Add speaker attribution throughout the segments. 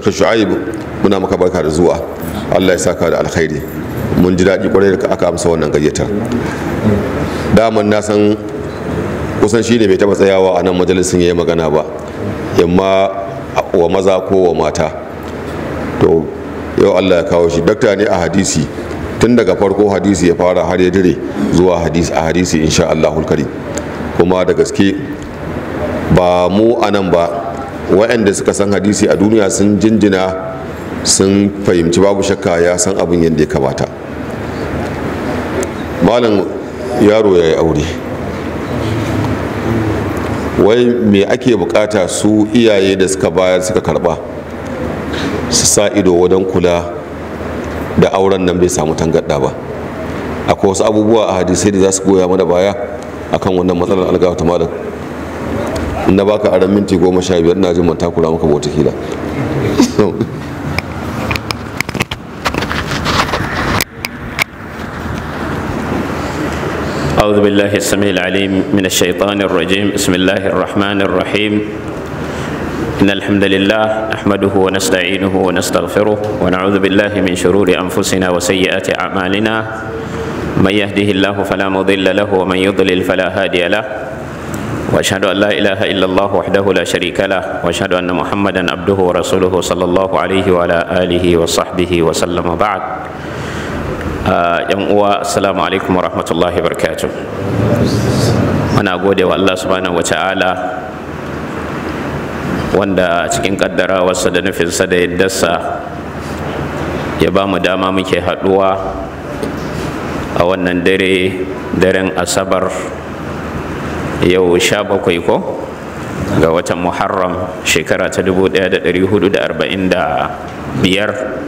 Speaker 1: Dr. Shu'aib, muna maka barka da zuwa, Allah ya saka da alkhairi. Mun ji daɗi kwarai da aka amsa wannan gayyatar. Daman na san kusan shi ne bai taɓa tsayawa a nan majalisin ya yi magana ba, yamma wa maza ko wa mata. To yau Allah ya kawo shi. Dakta ne a hadisi, tun daga farko hadisi ya fara har ya dire zuwa hadisi a hadisi insha Allahul karim. Kuma da gaske ba mu anan ba, waɗanda suka san hadisi a duniya sun jinjina, sun fahimci babu shakka ya san abin yadda ya kamata. Malam yaro ya yi aure, wai me ake bukata su iyaye da suka bayar suka karba su sa ido wajen kula da auren nan bai samu tangarɗa ba? Akwai wasu abubuwa a hadisai da za su goya mana baya akan wannan matsalar. Algawa ta malam, na baka aran minti 15, ina jin ban takura maka ba watakila.
Speaker 2: أعوذ بالله السميع العليم من الشيطان الرجيم. بسم الله الرحمن الرحيم. إن الحمد لله نحمده ونستعينه ونستغفره ونعوذ بالله من شرور أنفسنا وسيئات أعمالنا. من يهده الله فلا مضل له ومن يضلل فلا هادي له. وأشهد أن لا إله إلا الله وحده لا شريك له، وأشهد أن محمدا عبده ورسوله صلى الله عليه وعلى آله وصحبه وسلم. بعد، yan uwa, assalamu alaikum wa rahmatullahi wa barakatuh. Muna gode wa Allah subhanahu wa ta'ala, wanda cikin kaddarawarsa da nufinsa da yaddarsa ya ba mu dama muke haɗuwa a wannan dare, daren Asabar, yau 17 ko ga watan Muharram, shekara ta 1445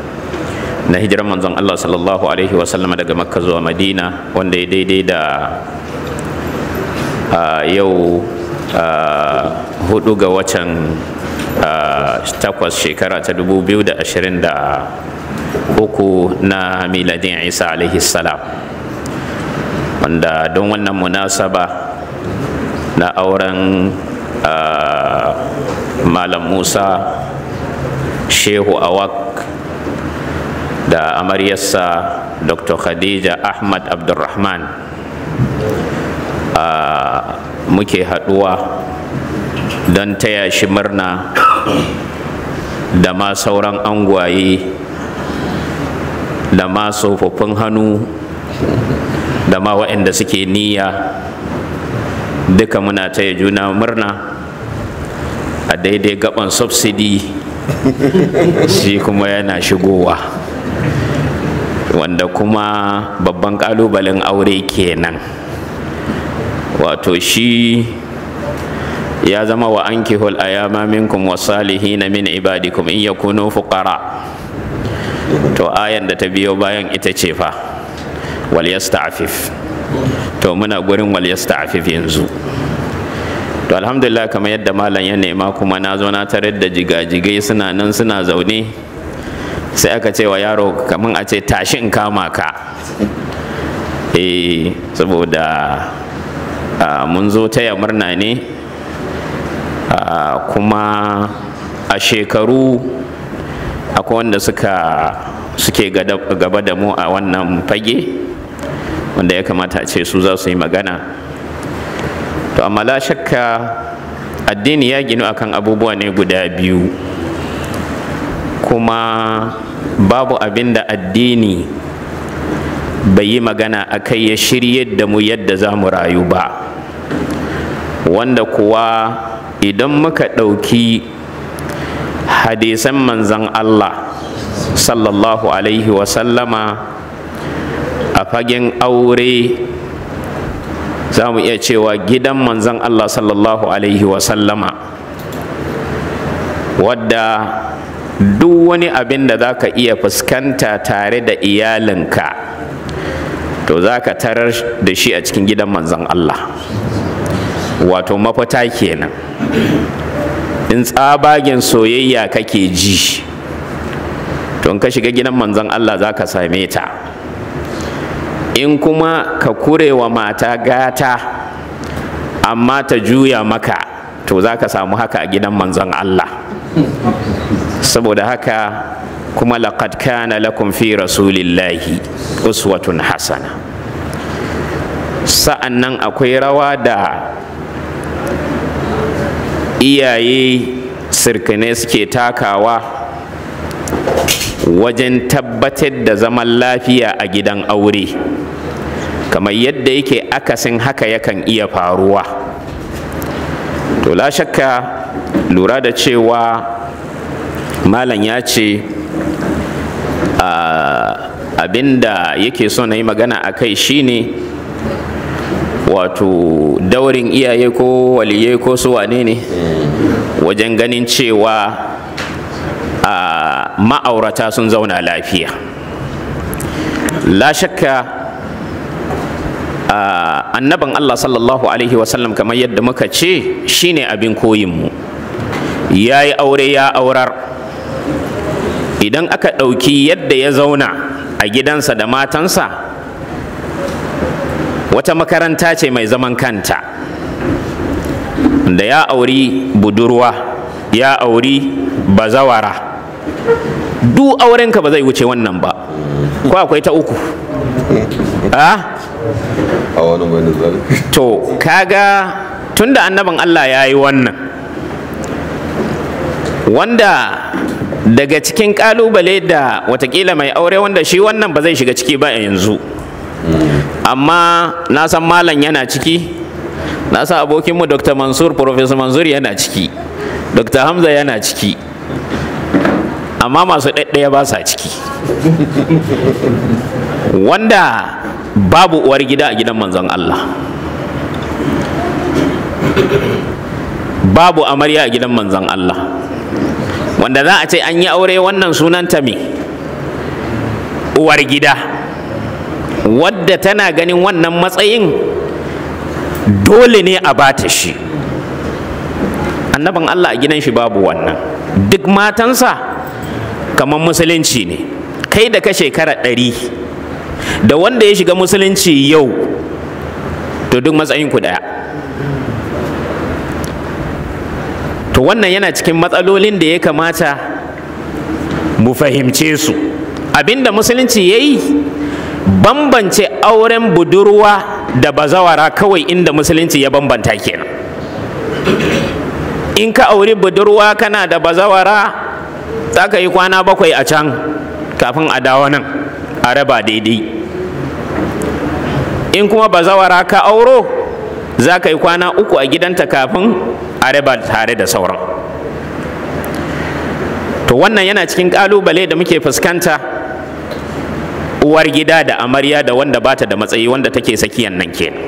Speaker 2: na hijirar manzon Allah sallallahu alaihi wasallam daga Makka zuwa Madina, wanda ya daidai da yau 4 ga watan 8, shekara ta 2023 na miladin Isa alaihi salam. Wanda don wannan munasaba na auren Malam Musa Shehu Awak da amaryarsa Dr. Khadija Ahmad Abdulrahman muke haɗuwa don taya shi murna da ma sauran angwaye da ma tsofaffin hannu da ma waɗanda suke niyya. Duka muna taya juna murna a daidai gaban subsidy shi kuma yana shigowa, wanda kuma babban kalubalen aure kenan. Wato shi ya zama wa ankihul ayama minkum wasalihina min ibadikum in yakunu fuqara. To ayan da ta biyo bayan ita ce fa wal yasta'fif. To muna gurin wal yasta'fif yanzu. To alhamdulillah, kamar yadda malam ya nema, kuma na zo na tarar da jigajigai suna nan suna zaune, sai aka ce wa yaro kamar a ce tashi in kama ka. Eh, saboda mun zo taya murna ne. Kuma a shekaru akwai wanda suke gaba da mu a wannan fage, wanda ya kamata a ce su za su yi magana. To amma la shakka addini ya ginu akan abubuwa ne guda biyu, kuma babu abin da addini bai yi magana a kai ya shirye da mu yadda za mu rayu ba. Wanda kuwa idan muka ɗauki hadisan manzan Allah sallallahu alaihi wasallama a fagen aure, za mu iya cewa gidan manzan Allah sallallahu alaihi wasallama, wadda duk wani abin da za ka iya fuskanta tare da iyalinka, to za ka tarar da shi a cikin gidan manzan Allah. Wato mafita kenan. In tsabagen soyayya kake ji, to in ka shiga gidan manzan Allah za ka same ta. In kuma ka kurewa mata gata amma ta juya maka, to za ka samu haka a gidan manzan Allah. Saboda haka kuma laqad kana lakum fi rasulillahi uswatun hasana. Sa'annan akwai rawa da iyaye sirkane suke takawa wajen tabbatar da zaman lafiya a gidan aure, kamar yadda yake akasin haka yakan iya faruwa. To la shakka lura da cewa malam ya ce abinda yake so na yi magana a kai shine wato daurin iyaye ko waliyai ko su wane ne wajen ganin cewa ma'aurata sun zauna lafiya. La shakka annaban Allah sallallahu alaihi wasallam kamar yadda muka ce shine abin koyinmu. Ya yi aure ya aurar. Idan aka ɗauki yadda ya zauna a gidansa da matansa, wata makaranta ce mai zaman kanta, da ya auri budurwa, ya auri bazawara. Duk aurenka ba zai wuce wannan ba, ko akwai ta uku?
Speaker 1: A wani wani zali.
Speaker 2: To kaga tunda annabin Allah ya yi wannan, wanda daga cikin kalubale da watakila mai aure wanda shi wannan ba zai shiga ciki ba yanzu, amma na san malam yana ciki, na san abokinmu Dr. Mansur, Professor Mansur yana ciki, Dr. Hamza yana ciki, amma masu ɗaɗɗaya ba sa ciki. Wanda babu uwar gida a gidan manzon Allah, babu amarya a gidan manzon Allah, wanda za a ce an yi aure wannan sunanta me? Uwar gida, wadda tana ganin wannan matsayin dole ne a bata shi. Annabin Allah a gidan shi babu wannan. Duk matansa kamar musulunci ne. Kai da ka shekara 100 da wanda ya shiga musulunci yau, to duk matsayin ku ɗaya. To wannan yana cikin matsalolin da ya kamata mu fahimce su. Abinda musulunci ya yi, bambance auren budurwa da bazawara kawai inda musulunci ya bambanta kenan. In ka auri budurwa kana da bazawara, za ka yi kwana 7 a can kafin a dawo nan a raba daidai. In kuma bazawara ka auro, za ka yi kwana 3 a gidanta kafin a raba tare da sauran. To wannan yana cikin ƙalubale da muke fuskanta, uwar gida da amarya da wanda bata da matsayi, wanda take sakiyan nan kenan.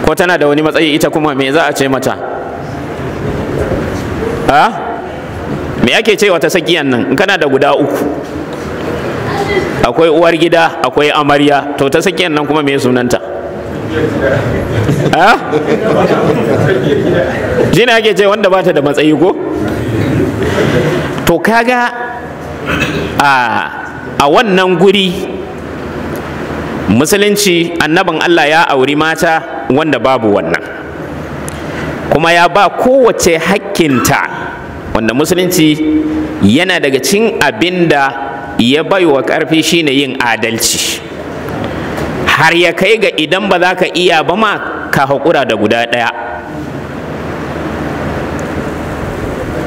Speaker 2: Ko tana da wani matsayi ita kuma me za a ce mata? Ha? Me ake cewa ta sakiyan nan? In kana da guda 3, akwai uwar gida, akwai amarya, to ta sakiyan nan kuma me sunanta? Ha? Shine ake ce wanda bata da matsayi ko? To kaga a wannan guri musulunci annabin Allah ya auri mata wanda babu wannan, kuma ya ba kowace hakkinta, wanda musulunci yana daga cikin abin da ya baiwa ƙarfi shine yin adalci, har ya kai ga idan ba za ka iya ba ma ka haƙura da guda ɗaya.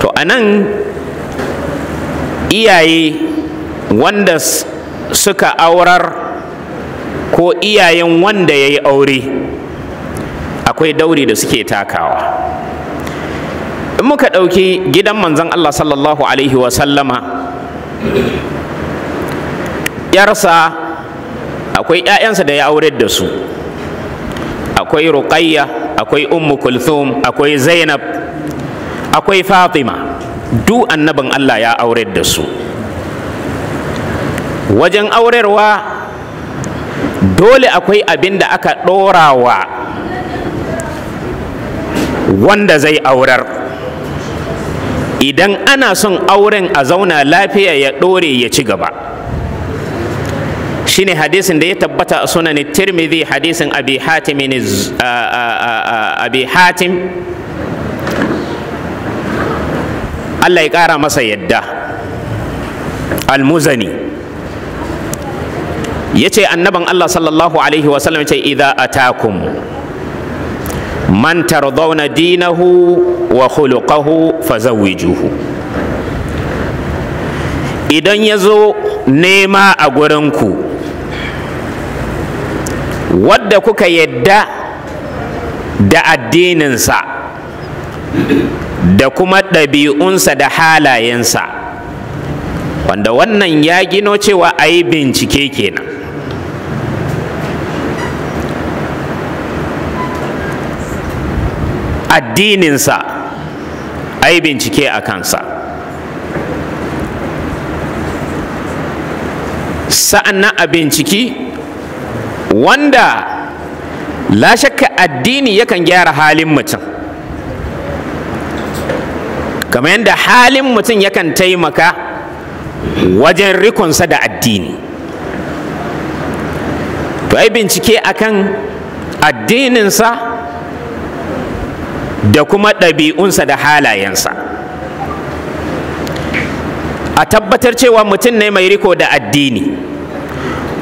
Speaker 2: To a nan iyaye wanda suka aurar ko iyayen wanda ya yi aure, akwai dauri da suke takawa. In muka ɗauki gidan manzon Allah sallallahu alaihi wasallama, ‘yarsa akwai ‘ya'yansa da ya aurar da su, akwai Ruqayya, akwai Ummu Kulthum, akwai Zainab, akwai Fatima, duk annabin Allah ya aurar da su. Wajen aurarwa dole akwai abin da aka ɗorawa wanda zai aurar. Idan ana son auren a zauna lafiya ya ɗore ya ci gaba. Shine hadisin da ya tabbata a sunan Tirmidhi, hadisin Abi Hatim, Abi Hatim Allah ya ƙara masa yadda, Almuzani, ya ce annaban Allah sallallahu alaihi wasallam ya ce idza atakum man tardawna dinahu wa khuluquhu fazawwijuhu. Idan ya zo nema a gurinku wadda kuka yadda da addininsa da kuma ɗabi'unsa da halayensa, wanda wannan ya gino cewa a yi bincike kenan. Addininsa a yi bincike a kansa. Sa'an nan a binciki wanda la shakka addini yakan gyara halin mutum, kamar yadda halin mutum yakan taimaka wajen rikonsa da addini. To ai bincike akan addininsa da kuma ɗabi'unsa da halayensa, a tabbatar cewa mutum ne mai riko da addini,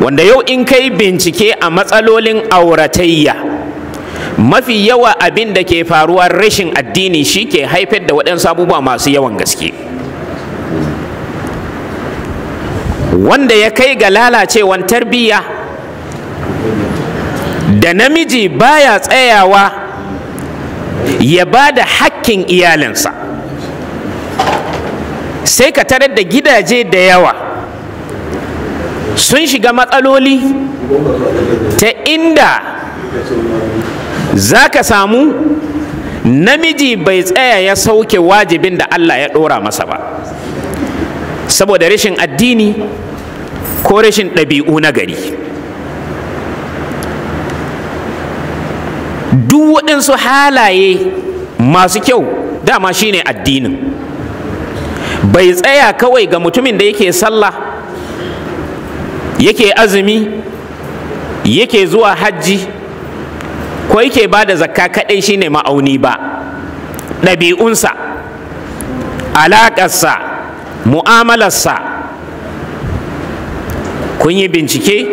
Speaker 2: wanda yau in kai bincike a matsalolin auratayya mafi yawa abin da ke faruwa rashin addini shi ke haifar da waɗansu abubuwa masu yawan gaske, wanda ya kai ga lalacewan tarbiyya da namiji baya tsayawa ya ba da hakkin iyalinsa. Sai ka tarar da gidaje da yawa sun shiga matsaloli ta inda za ka samu namiji bai tsaya ya sauke wajibin da Allah ya ɗora masa ba, saboda rashin addini ko rashin ɗabi'u na gari. Duk waɗansu halaye masu kyau dama shine addinin. Bai tsaya kawai ga mutumin da yake sallah, yake azumi, yake zuwa hajji, ko yake ba da zakka kaɗai shine ma'auni ba. Ɗabi'unsa, alaƙarsa, mu'amalarsa. Kun yi bincike,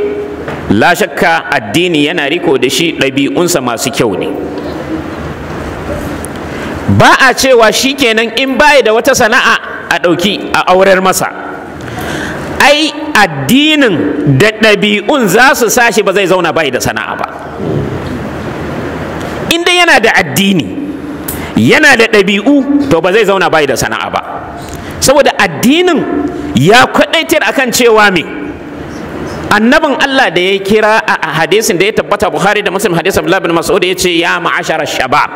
Speaker 2: la shakka addini yana riko da shi, ɗabi'unsa masu kyau ne. Ba a cewa shikenan in baya da wata sana'a a ɗauki a aurar masa. Ai addinin da ɗabi'un za su sa shi ba zai zauna bai da sana'a ba. In dai yana da addini, yana da ɗabi'u, to ba zai zauna bai da sana'a ba. Saboda addinin ya kwaɗaitar akan cewa me? Annabin Allah da ya kira a hadisin da ya tabbata Bukhari da Muslim, hadisin Abdullah bin Mas'ud, ya ce ya ma'ashara shabab.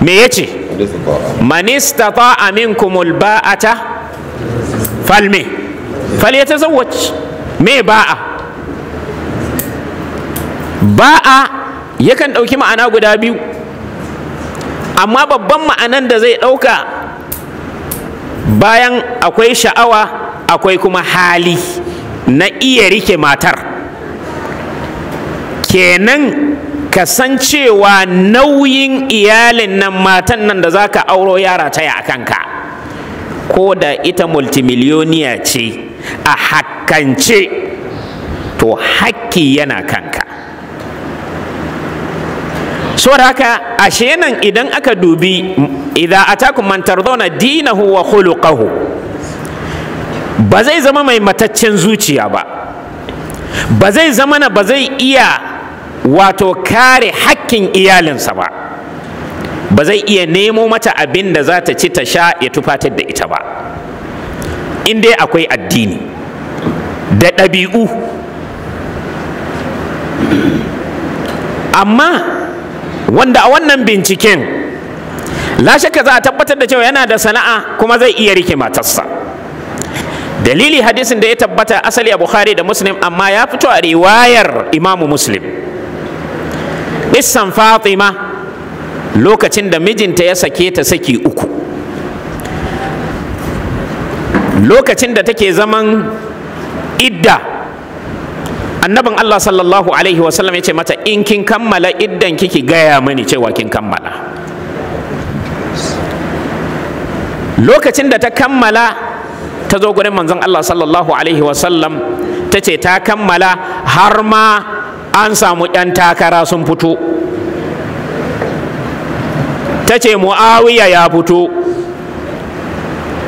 Speaker 2: Me ya ce? Man istata'a minkumul ba'ata falme falyatazawwaj. Me ba'a? Ba'a yakan ɗauki ma'ana guda biyu, amma babban ma'anan da zai ɗauka bayan akwai sha'awa akwai kuma hali na iya rike matar. Kenan kasancewa nauyin iyalin nan, matan nan da zaka auro yara taya a kanka, ko da ita multimiliyoniya ce a hakkance, to hakki yana kanka. Saboda haka ashe nan idan aka dubi idza atakum man tardawna dinahu wa khuluquhu, ba zai zama mai mataccen zuciya ba, ba zai zama na ba zai iya wato kare hakkin iyalinsa ba, ba zai iya nemo mata abin da za ta ci ta sha ya tufatar da ita ba, in dai akwai addini da ɗabi'u. Amma wanda a wannan binciken la shakka za a tabbatar da cewa yana da sana'a kuma zai iya rike matarsa. Dalili hadisin da ya tabbata asali a Bukhari da Muslim, amma ya fito a riwayar Imamu Muslim, Issan Fatima lokacin da mijinta ya sake ta saki uku, lokacin da take zaman idda, annabin Allah sallallahu alaihi wasallam ya ce mata in kin kammala iddan kiki gaya mani cewa kin kammala. Lokacin da ta kammala ta zo gurin manzon Allah sallallahu alaihi wasallam, ta ce ta kammala har ma an samu 'yan takara sun fito. Ta ce Muawiya ya fito,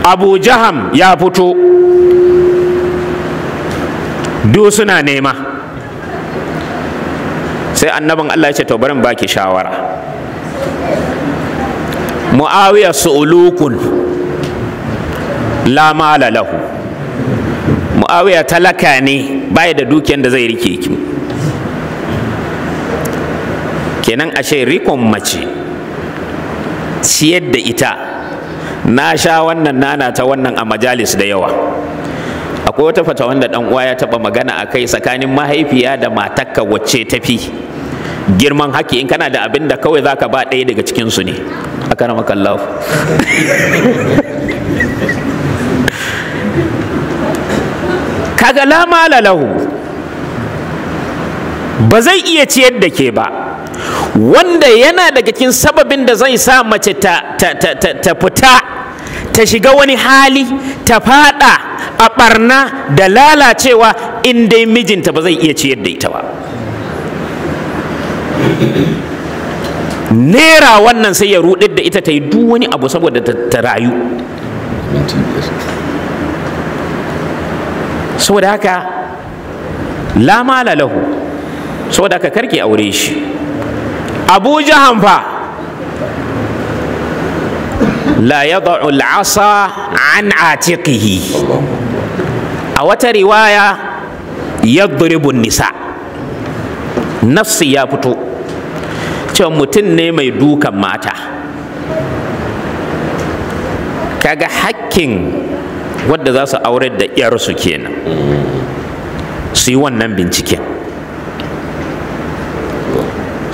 Speaker 2: Abu Jaham ya fito, duk suna nema. Sai annabin Allah ya ce to bari in baki shawara. Muawiya su'ulukun la mala lahu. Muawiya talaka ne, baya da dukiyar da zai rike ki. Kenan ashe rikon mace, ciyar da ita, na sha wannan nana ta wannan a majalis da yawa. Akwai wata fata wanda dan uwa ya taba magana akai tsakanin mahaifiya da matakka wacce tafi girman haƙƙi, in kana da abin da kawai zaka ba ɗaya daga cikin su ne. Akramakallahu. Kaga la mala lahu, ba zai iya ciyar da ke ba, wanda yana daga cikin sababin da zai sa mace ta fita ta shiga wani hali, ta fada a barna da lalacewa, in dai mijinta ba zai iya ciyar da ita ba. Nera wannan sai ya rudar da ita ta yi duk wani abu saboda ta rayu. Saboda haka la mala lahu, saboda haka karki aure shi. Abu Jaham fa la yada'u al'asa an atiqihi. A wata riwaya yadribu nisa. Nafsi ya fito cewa mutum ne mai dukan mata. Kaga hakkin wadda za su aurar da iyarsu kenan, su yi wannan binciken,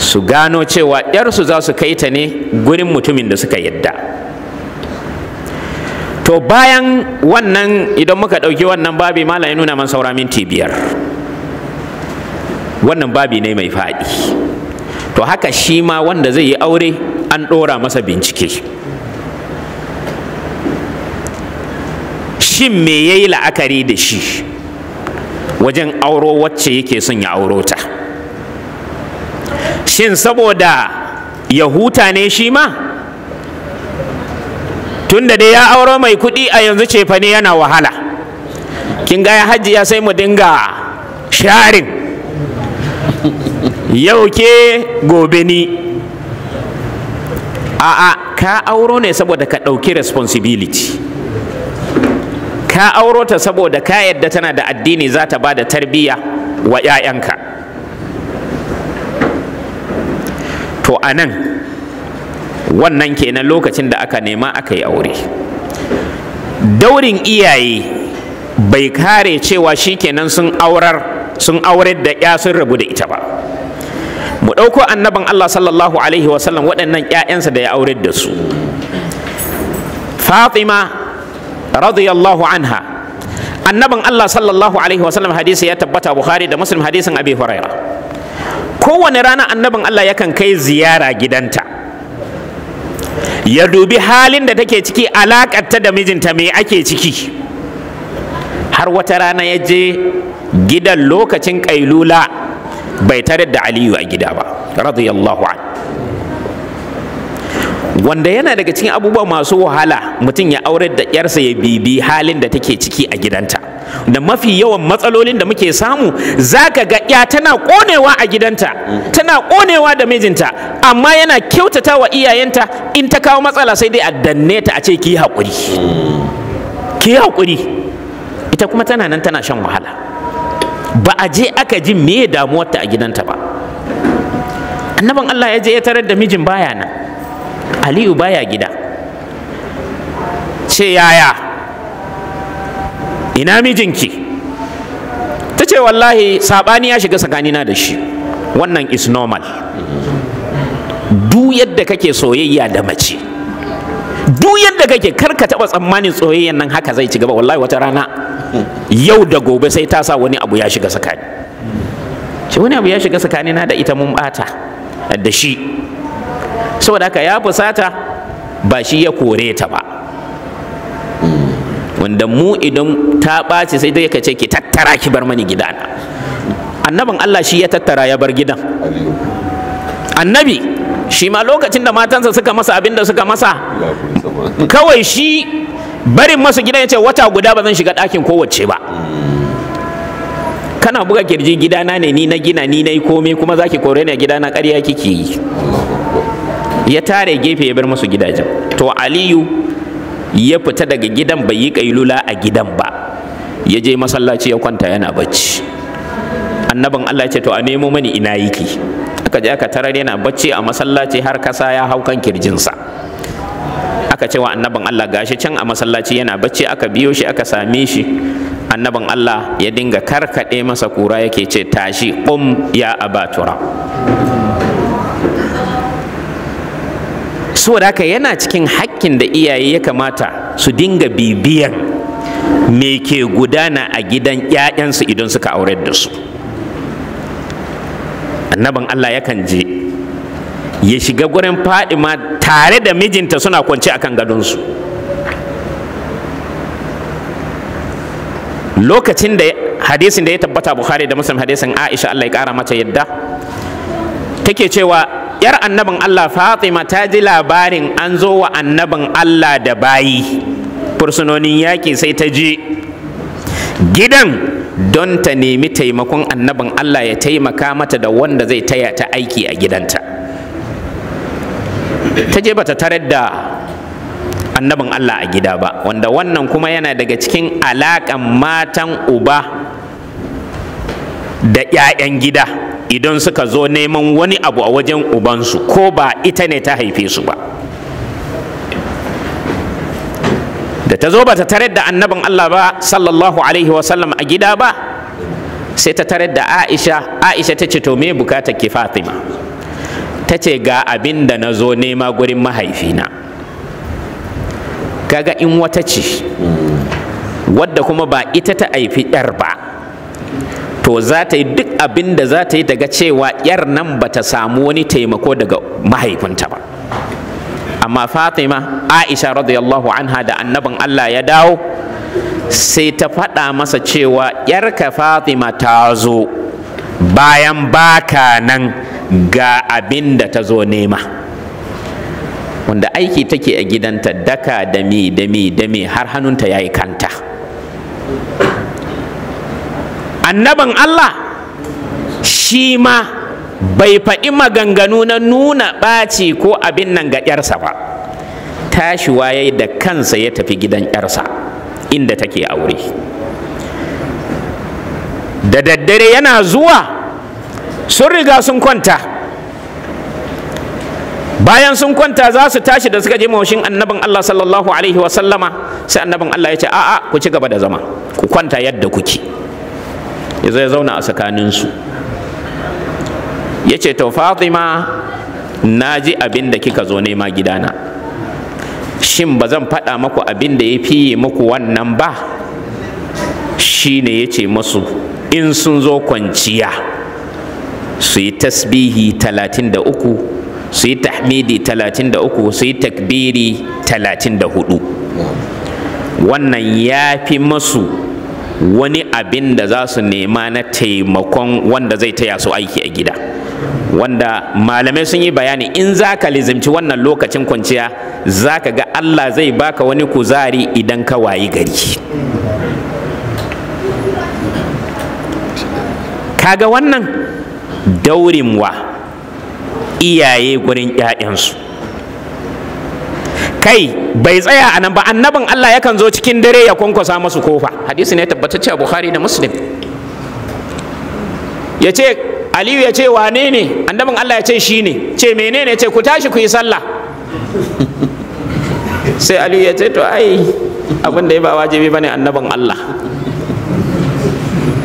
Speaker 2: su gano cewa ƴarsu za su kai ta ne gurin mutumin da suka yadda. To bayan wannan, idan muka ɗauki wannan babi, malam ya nuna man saura minti 5. Wannan babi ne mai faɗi. To haka shi ma wanda zai yi aure an ɗora masa bincike. Shin me ya yi la'akari da shi wajen auro wacce yake son ya auro ta? Shin saboda ya huta ne shi ma? Tunda dai ya auro mai kuɗi a yanzu cefa ne yana wahala. Kin ga ya hajiya sai mu dinga sharin. Yau ke gobe ni. A'a, ka auro ne saboda ka ɗauki responsibility. Ka auro ta saboda ka yadda tana da addini, za ta ba da tarbiyya wa 'ya'yanka. To a nan wannan kenan lokacin da aka nema aka yi aure. Daurin iyaye bai kare cewa shikenan sun aurar da 'ya sun rabu da ita ba. Mu ɗauko annabin Allah sallallahu alaihi wasallam, waɗannan 'ya'yansa da ya aurar da su. Fatima radiyallahu anha, annabin Allah sallallahu alaihi wasallam, hadisi ya tabbata Bukhari da Muslim, hadisin Abi Huraira. Kowane rana annabin Allah yakan kai ziyara gidanta, ya dubi halin da take ciki, alaƙarta da mijinta me ake ciki. Har wata rana ya je gidan lokacin ƙailula, bai tarar da Aliyu a gida ba radiyallahu an. Wanda yana daga cikin abubuwa masu wahala mutum ya aurar da ƴarsa ya bibi halin da take ciki a gidanta. Da mafi yawan matsalolin da muke samu, zaka ga ƴa tana ƙonewa a gidanta, tana ƙonewa da mijinta, amma yana kyautata wa iyayenta. In ta kawo matsala sai dai a danne ta a ce ki haƙuri, ki haƙuri. Ita kuma tana nan tana shan wahala. Ba a je aka ji meye damuwarta a gidanta ba. Annabin Allah ya je ya tarar da mijin baya nan, Aliyu baya gida. Ce yaya, ina mijinki? Ta ce wallahi saɓani ya shiga tsakanina da shi. Wannan is normal. Duk yadda kake soyayya da mace, duk yadda kake, kar ka taɓa tsammanin soyayyan nan haka zai ci gaba. Wallahi wata rana yau da gobe sai ta sa wani abu ya shiga tsakani. Ce wani abu ya shiga tsakanina da ita, mun ɓata da shi. Saboda haka ya fusata, ba shi ya kore ta ba. Wanda mu idan ta ɓaci sai dai ka ce ki tattara ki bar mani gidana. Annabin Allah shi ya tattara ya bar gidan. Annabi shi ma lokacin da matansa suka masa abin da suka masa, kawai shi barin masa gidan ya ce wata guda ba zan shiga ɗakin kowace ba. Kana buga kirji gidana ne, ni na gina, ni na yi komai, kuma zaki kore ni a gidana, ƙarya kike yi. Ya tare gefe ya bar masu gidajen. To Aliyu ya fita daga gidan, bai yi kailula a gidan ba, ya je masallaci ya kwanta yana bacci. Annabin Allah ya ce to a nemo mani ina yake. Aka je aka tarar yana bacci a masallaci har kasa ya hau kan kirjinsa. Aka ce wa annabin Allah gashi can a masallaci yana bacci. Aka biyo shi aka same shi. Annabin Allah ya dinga karkaɗe masa kura yake ce tashi, qum ya abatura. Saboda haka yana cikin hakkin da iyaye ya kamata su dinga bibiyan me ke gudana a gidan 'ya'yansu idan suka aurar da su. Annabin Allah yakan je ya shiga gurin Fadima tare da mijinta suna kwance akan gadonsu. Lokacin da hadisin da ya tabbata Bukhari da Muslim, hadisin Aisha Allah ya kara mata yadda, take cewa yar annabin Allah Fatima ta ji labarin an zo wa annabin Allah da bayi fursunonin yaƙi, sai ta je gidan don ta nemi taimakon annabin Allah ya taimaka mata da wanda zai taya ta aiki a gidanta. Ta je bata tarar da annabin Allah a gida ba, wanda wannan kuma yana daga cikin alaƙan matan uba da 'ya'yan gida idan suka zo neman wani abu a wajen ubansu ko ba ita ne ta haife su ba. Da ta zo ba ta tarar da annabin Allah ba sallallahu alaihi wasallam a gida ba, sai ta tarar da Aisha. Aisha ta ce to me bukatar ki Fatima? Ta ce ga abin da na zo nema gurin mahaifina. Kaga in wata ce wadda kuma ba ita ta haifi yar ba, to za ta yi duk abin da za ta yi daga cewa yar nan ba ta samu wani taimako daga mahaifinta ba. Amma Fatima, Aisha radiyallahu anha, da annabin Allah ya dawo sai ta faɗa masa cewa yarka Fatima ta zo bayan baka nan, ga abin da ta zo nema. Wanda aiki take a gidanta, daka da mi da mi da mi, har hannunta ya yi kanta. Annabin Allah shi ma bai faɗi maganganu na nuna ɓaci ko abin nan ga ƴarsa ba. Tashiwa ya yi da kansa ya tafi gidan ƴarsa inda take aure. Da daddare yana zuwa sun riga sun kwanta. Bayan sun kwanta za su tashi, da suka je maushin annabin Allah sallallahu alaihi wasallama, sai annabin Allah ya ce a'a, ku ci gaba da zama, ku kwanta yadda kuke. Ya zo ya zauna a tsakaninsu ya ce to Fatima, na ji abin da kika zo nema gidana, shin ba zan faɗa maku abin da ya fiye muku wannan ba? Shi ne ya ce masu in sun zo kwanciya su yi tasbihi 33, su yi tahmidi 33, su yi takbiri 34. Wannan ya fi masu wani abin da za su nema na taimakon wanda zai taya su aiki a gida. Wanda malamai sun yi bayani, in za ka lizimci wannan lokacin kwanciya za ka ga Allah zai baka wani kuzari idan ka wayi gari. Kaga wannan daurin wa iyaye gurin ‘ya'yansu. Kai bai tsaya a nan ba, annabin Allah yakan zo cikin dare ya kwankwasa masu kofa. Hadisi ne tabbatacce a Bukhari da Muslim. Ya ce Aliyu ya ce wane ne? Annabin Allah ya ce shi ne. Ce menene? Ce ku tashi ku yi sallah. Sai Aliyu ya ce to ai abin da ya ba wajibi bane annabin Allah.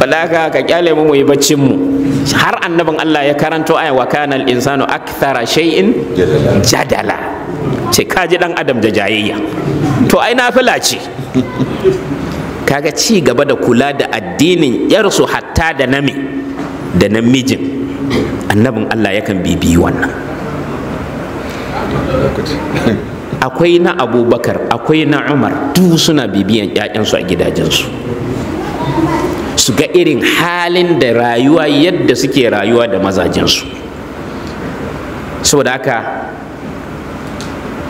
Speaker 2: Balaka ka kyale mu mu yi baccin mu. Har annabin Allah ya karanto aya wa kana al-insanu akthara shay'in jadala. Ce kaji dan adam da jayayya. To ai nafila ce. Kaga ci gaba da kula da addinin yarsu hatta da nami da namijin, annabin Allah yakan bibiyi wannan. Akwai na Abubakar, akwai na Umar, duk suna bibiyan 'ya'yansu a gidajensu, su ga irin halin da rayuwa yadda suke rayuwa da mazajensu. Saboda haka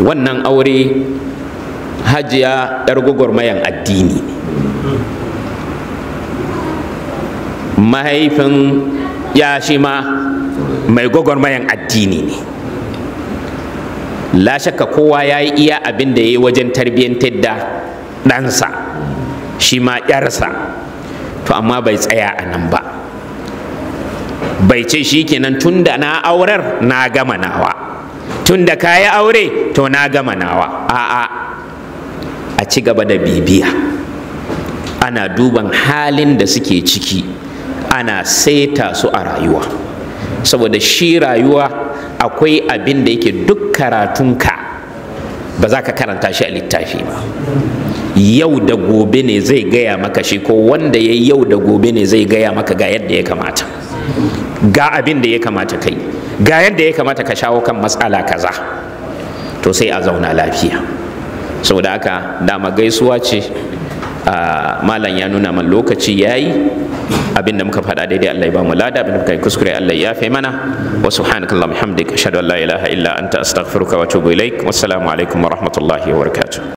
Speaker 2: wannan aure, Hajiya 'yar gwagwarmayan addini ne, mahaifin ya shi ma mai gwagwarmayan addini ne. La shakka kowa ya yi iya abin da ya yi wajen tarbiyyantar da ɗansa, shi ma ‘yarsa. To amma bai tsaya a nan ba, bai ce shi kenan tun da na aurar na gama nawa, tun da ka yi aure to na gama nawa. A'a, a ci gaba da bibiya, ana duban halin da suke ciki, ana saita su a rayuwa. Saboda shi rayuwa akwai abin da yake duk karatunka ba za ka karanta shi a littafi ba, yau da gobe ne zai gaya maka shi, ko wanda ya yau da gobe ne zai gaya maka ga yadda ya kamata, ga abin da ya kamata kai, ga yadda ya kamata ka shawo kan matsala kaza, to sai a zauna lafiya. Saboda haka dama gaisuwa ce. Malam ya nuna man lokaci yayi. Abin da muka faɗa daidai, Allah ya ba mu lada. Abin da muka yi kuskure, Allah ya yafe mana. Wa subhanakallahumma hamdik, ashhadu an la ilaha illa anta, astaghfiruka wa atubu ilaik. Wassalamu alaikum wa rahmatullahi wa barakatuh.